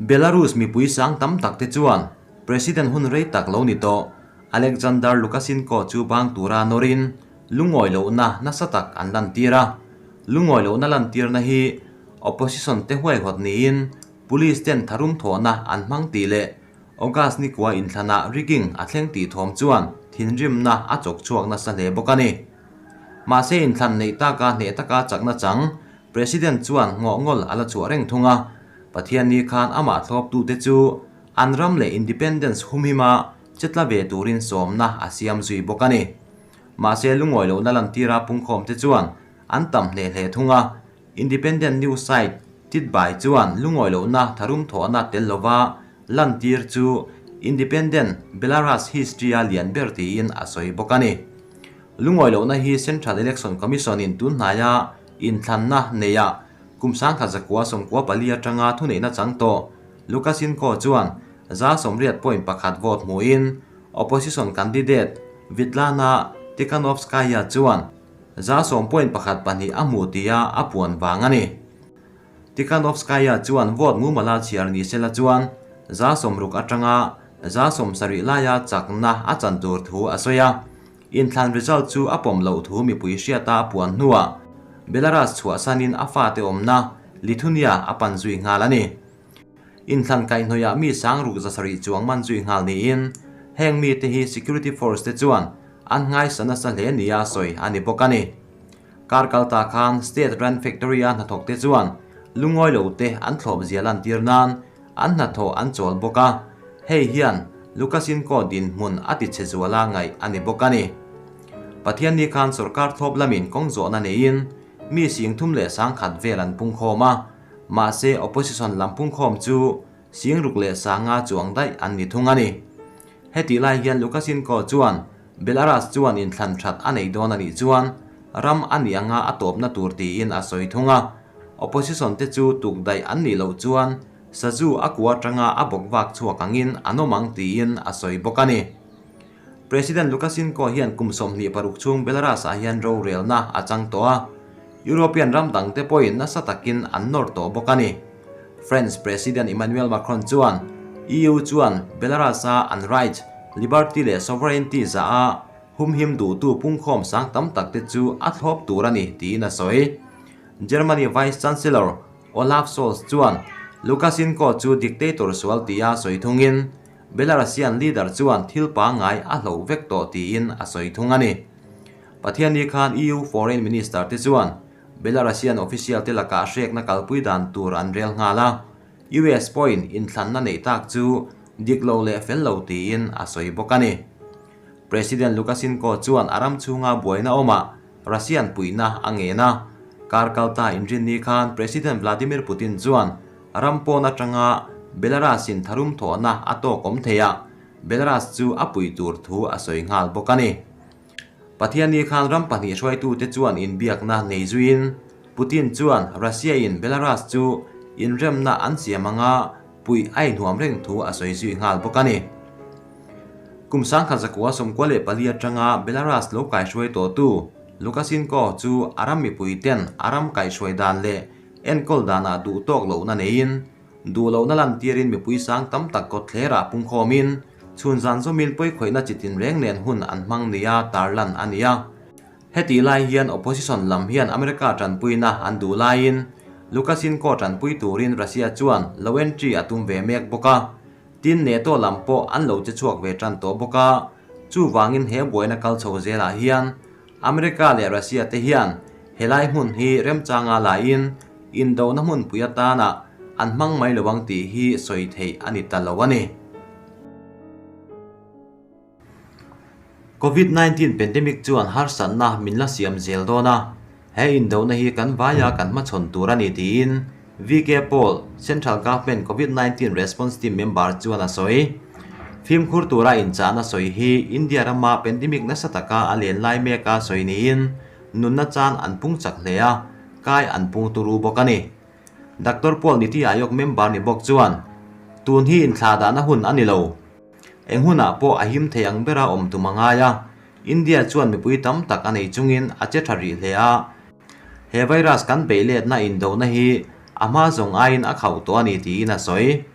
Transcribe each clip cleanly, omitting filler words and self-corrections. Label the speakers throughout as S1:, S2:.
S1: Belarus mipui sang tam tak te chuan President hun rei tak lo ni tawh Alexander Lukashenko chu bang tura nawrin lungawi lohna nasa tak an lantir a. Lungawi lohna lantirna hi opposition te huaihawt niin police ten tharum thawhna an hmang tih leh August nikua inthlanah rigging a thleng tih thawm chuan thinrimna a chawk chhuak nasa hle bawk a ni. Mahse inthlan neih taka hneh taka chakna chang President chuan ngawhngawl a la chhuah reng thung a, Pathianni khan amah thlawptute chu an ram leh independence humhima che tla ve turin sawmna a siam zui bawk a ni. Mahse lungawi lohna lantira pungkhawmte chuan an tam hneh hle thung a, Independent news site Titbai chuan lungawi lohna tharum thawhna tel lova lantir chu Independent Belarus history-a lian ber tiin a sawi bawk a ni. Lungawi lohna hi Central Election Commission-in tunhnaia inthlanna neia kum 1994 atanga thuneihna chang tawh Lukashenko chuan 80.1 vote hmuhin opposition candidate Svetlana Tikhanovskaya chuan 10.12 a hmu tia a puan vang a ni. Tikhanovskaya chuan vote mumala chhiar ni sela chuan 60 atanga 70 laia chakna a chan tur thu a sawi a. Inthlan result chu a pawm loh thu mipui hriata a puan hnuah Belarus chhuahsanin a fate awmna Lithuania a pan zui nghal a ni. Inthlan kaihhnawihah mi sang ruk 700 chuang man zui nghal niin heng mite hi security force te chuan an nghaisa nasa hle nia sawi a ni bawk a ni. Kar kal ta khan State Run Factory-a hnathawk te chuan lungawi lo te an thlawp zia lantir nan an hnathawh an chawl bawk a, hei hian Lukashenko dinhmun a ti chhe zuala ngaih a ni bawk a ni. Pathianni khan sorkar thlawp lamin kawng zawhna neiin mi sing thum leh sang khat vel an pungkhawm a, mahse opposition lam pungkhawm chu sing ruk leh sanga chuang daih an ni thung a ni. Hetih lai hian Lukashenko chuan Belarus chuan inthlan that a nei dawn a nih chuan ram a nih anga a tawpna tur tiin a sawi thung a, opposition te chu tuk daih an nih loh chuan sazu a kua atanga a bawk vak chhuak angin an awm ang tiin a sawi bawk a ni. President Lukashenko hian kum 26 chhung Belarus ah hian rorelna a chang tawh a, European ram dangte pawhin nasa takin an nawr tawh bawk a ni. French President Emmanuel Macron chuan EU chuan Belarus-a an rights, liberty leh sovereignty zah a humhim duhtu pungkhawm sang tam tak te chu a thlawp tur a ni tiin a sawi. Germany Vice Chancellor Olaf Scholz chuan Lukashenko chu dictator sual tia sawi thungin Belarusian leader chuan thil pangngai a hloh vek tawh tiin a sawi thung a ni. Pathianni khan EU Foreign Minister te chuan Belarusian official te lakah hrekna kalpui dan tur an rel nghal a, US pawhin inthlanna neih tak chu dik lo leh fel lo tiin a sawi bawk a ni. President Lukashenko chuan a ram chhunga buaina awmah Russian puihna a ngen a, kar kalta inrinni khan President Vladimir Putin chuan ram pawn atanga Belarus-in tharum thawhna a tawk awm thei a, Belarus chu a puih tur thu a sawi nghal bawk a ni. Pathianni khan ram pahnih hruaitute chuan inbiakna nei zuiin Putin chuan Russia-in Belarus chu inremna an siam anga puih a inhuam reng thu a sawi zui nghal bawk a ni. Kum 1994 atanga Belarus lo kaihruai tawhtu Lukashenko chu a ram mipuiten a ram kaihhruai dan leh enkawl danah duh tawk lohna neiin Duh lohna lantirin mipui sang tam tak kawtthlerah pungkhawmin chhun zan zawmin pawikhawihna chi tinreng nen hun an hmang nia tarlan a ni a. Hetih lai hian opposition lam hian America tanpuina an duh laiin Lukashenko tanpui turin Russia chuan lo entry a tum ve mek bawk a, tin NATO lam pawh an lo che chhuak ve tan tawh bawk a, chuvangin he buaina kal chho zelah hian America leh Russia te hian helai hmun hi remchanga laiin indona hmunpui atana an hmang mai lo ang tih hi sawi theih a ni ta lo a ni. Covid-19 pandemic chuan harsatna min la siam zel dawn a, he indona hi kan vaia kan hmachhawn tur a ni tiin VK Paul, Central Government Covid-19 Response Team member chuan a sawi. Fimkhur tura inchahna sawi hi India rama pandemic nasa taka a len lai meka sawi niin nunna chan an pung chak hle a, kai an pung turu bawk a ni. Doctor Paul Niti Aayog member ni bawk chuan, Tun hi inthlah dahna hun a ni lo. Eng hunah pawh a him thei ang bera awm tum a ngai a, India chuan mipui tam tak a nei chungin a che tha rih hle a. He virus kan beih letna indona hi a hma zawng aiin a khauh tawh a ni tiin a sawi.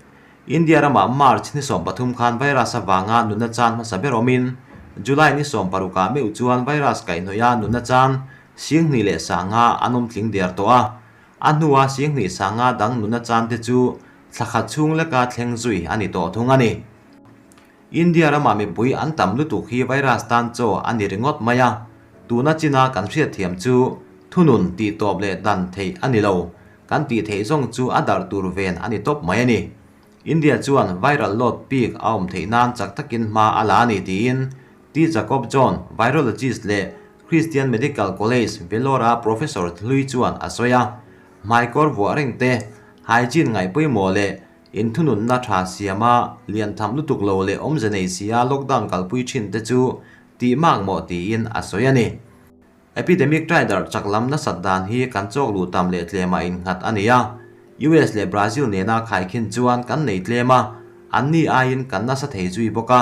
S1: India ramah March ni 13 khan virus avanga nunna chan hmasa ber awmin July ni 16 ah meuh chuan virus kaihhnawih a nunna chan 2500 an awm tling der tawh a. A hnua 2500 dang nunna chan te chu thla khat chhung leka thleng zui a ni tawh thung a ni. India ramah mipui an tam lutuk hi virus tan chaw a ni ringawt mai a, tuna china kan hriatthiam chu thunun tih tawp leh dan theih a ni lo, kan tih theih zawng chu a darh tur ven a ni tawp mai a ni. India chuan viral load peak a awm theih nan chak takin hma a la a ni tiin T. Jacob John, virologist leh Christian Medical College, Vellore-a professor hlui chuan a sawi a. Hmaikawr vuah reng te, hygiene ngaih pawimawh leh inthununna tha siama lian tham lutuk lo leh awmze nei sia lockdown kalpui thin te chu tih mak mawh tiin a sawi a ni. Epidemic rider chak lam nasat dan hi kan chawk luh tam leh tlema innghat a ni a, US leh Brazil nena khaikhin chuan kan nei tlem a, anni aiin kan nasa thei zui bawk a,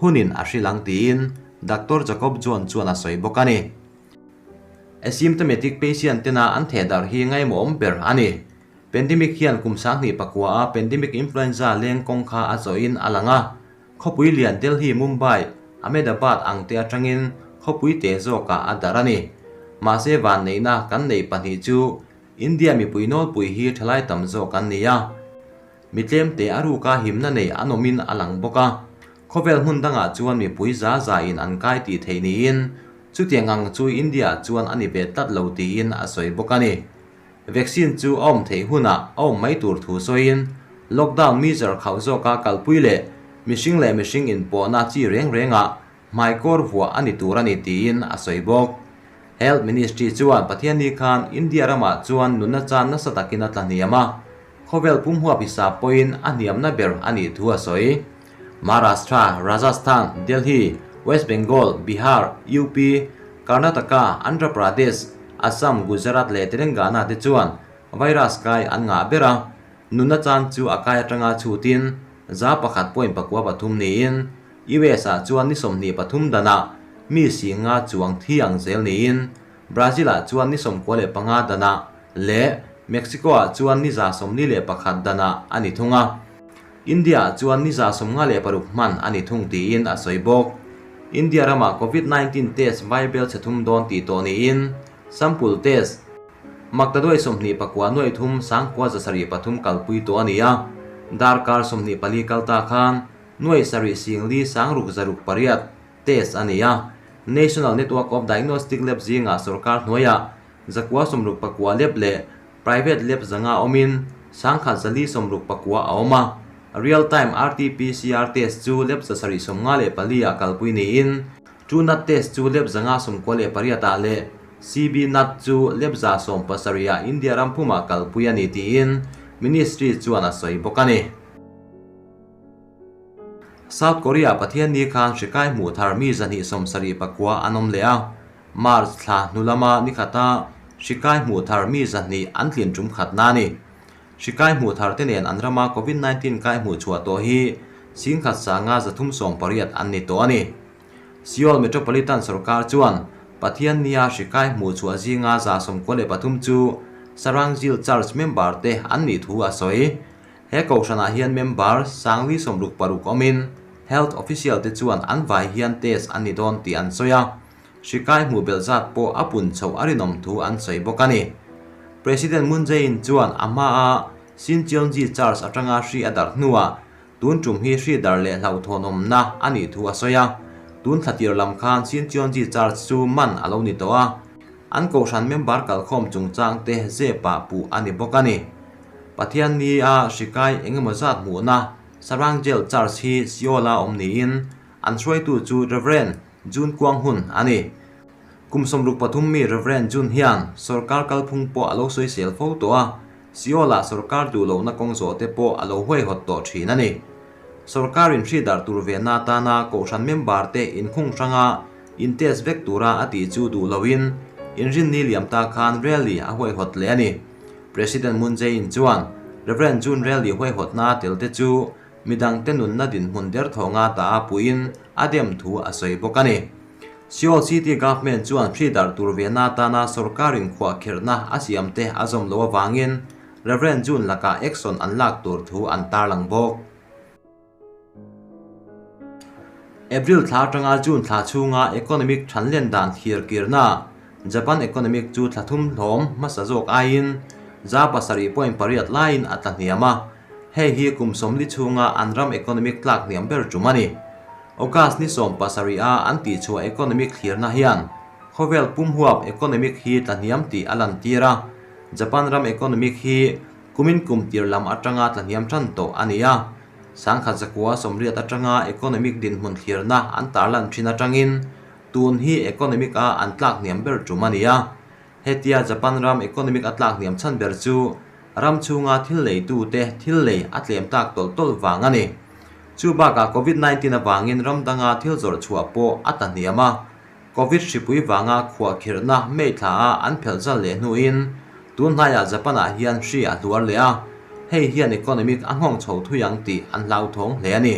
S1: hunin a hrilh ang tiin Doctor Jacob John chuan a sawi bawk a ni. Asymptomatic patient tena an thehdarh hi ngaimawhawm ber a ni. Pandemic hian kum 2009 a pandemic influenza leng kawng kha a zawhin a lang a. Khawpui lian Delhi, Mumbai, Ahmedabad ang te atangin khawpui te zawkah a darh a ni. Mahse vanneihna kan neih pahnih chu India mipui nawlpui hi thalai tam zawk an ni a. Mi tlem te a ruka himna nei an awmin a lang bawk a. Khawvel hmun dangah chuan mipui za za in an kai tih theih niin chutiang ang chu India chuan a ni ve tlat lo tiin a sawi bawk a ni. Vaccine chu a awm theih hunah a awm mai tur thu sawiin lockdown measure khauh zawka kalpui leh mihring leh mihring inpawhna chi reng rengah hmaikawr vuah a ni tur a ni tiin a sawi bawk. Health Ministry chuan Pathianni khan India ramah chuan nunna chan nasa takin a tla hniam a, khawvel pumhuap hisap pawhin a hniamna ber a nih thu a sawi. Maharashtra, Rajasthan, Delhi, West Bengal, Bihar, UP, Karnataka, Andhra Pradesh, Assam, Gujarat leh Telangana te chuan virus kai an ngah ber a, nunna chan chu a kai atanga chhutin 1.93 niin US ah chuan ni 23 danah mi 50 chuang thi ang zel niin Brazil ah chuan ni 95 danah leh Mexico ah chuan ni 141 danah a ni thung a. India ah chuan ni 56 hman a ni thung tiin a sawi bawk. India ramah Covid-19 test vaibel chhe thum dawn tih tawh niin sample test maktaduai 29 nuai thum sangkua 703 kalpui tawh a ni a. Darkar 24 kal ta khan nuai sarih singli sangruk zaruk pariat test a ni a. National Network of Diagnostic Lab zingah sorkar hnuaiah zakua 69 lab leh private lab zanga awmin sangkhat zali 69 a awm a. Real time RT-PCR test chu lab 754 ah kalpui niin TrueNat test chu lab 198 ah leh CBNAT chu lab 170 ah India ram pumah kalpui a ni tiin Ministry chuan a sawi bawk a ni. South Korea Pathianni khan hrikai hmuh thar mi 279 an awm leh a, March thla hnu lama ni khata hrikai hmuh thar mi 200 an tlin tum khatna a ni. Hrikai hmuh thar te nen an rama Covid-19 kai hmuh chhuah tawh hi 1380 an ni tawh a ni. Seoul Metropolitan sarkar chuan Pathiannia hrikai hmuh chhuah zinga 93 chu Sarangjil Church member te an nih thu a sawi. He kohhranah hian member sangli 66 awmin health official te chuan an vai hian test an ni dawn tih an sawi a. Hrikai hmuh belh zat pawh a pun chhoh a rinawm thu an sawi bawk a ni. President Moon Jae-in chuan a hmaa Shincheonji Church atanga hri a darh hnuah tun tum hi hri darh leh hlauhthawnawmna a nih thu a sawi a. Tun thlatir lam khan Shincheonji Church chu man a lo ni tawh a. An kohhran member kalkhawm chungchang te zepa puh a ni bawk a ni. Pathianni a hrikai engemaw zat hmuhna Sarangjel Church hi Seoul a awm niin an hruaitu chu Reverend Jun Kwang Hun a ni. Kum 63 mi Reverend Jun hian sarkar kalphung pawh a lo sawi sel fo tawh a, Seoul ah sarkar duh lohna kawng zawh te pawh a lo huaihawt tawh thin a ni. Sarkarin hri darh tur ve na atana kohhran member te inkhung hranga in test vek tura a tih chu duh loin inrinni liam ta khan rally a huaihawt leh a ni. President Moon Jae-in chuan Reverend Jun rally huaihawtna tel te chu midang te nunna dinhmun der thawnga ta a puiin a dem thu a sawi bawk a ni. Seoul City Government chuan hri darh tur ve na atana sarkarin khuah khirhna a siam te a zawm lo awangin Reverend Jun lakah action an lak tur thu an tarlang bawk. April thla atanga June thla chhunga economic thanlen dan thlir kirna Japan economic chu thla thum hlawm hmasa zawk aiin 7.8 laiin a tla hniam a, hei hi kum 40 chhunga an ram economic tlak hniam ber tum a ni. August ni 17 a an tihchhuah economic thlirna hian khawvel pum huap economic hi tla hniam tih a lantir a, Japan ram economic hi kumin kum tir lam atanga tla hniam tan tawh a ni a. 1980 atanga economic dinhmun thlirna an tarlan thin atangin tun hi economic a an tlak hniam ber tum a ni a. Hetia Japan ram economic a tlak hniam chhan ber chu ram chhunga thil lei tu te thil lei a tlem tak tawlh tawlh vang a ni. Chu bakah COVID-19 awangin ram danga thil zawrh chhuah pawh a ta hniam a. Covid hripui wanga khuah khirhna May thla a an phelh zal leh hnuin tun hnaiah Japan ah hian hri a hluar leh a. Hei hian economic a nghawng chho thuyang tih an hlau thawng hle a ni.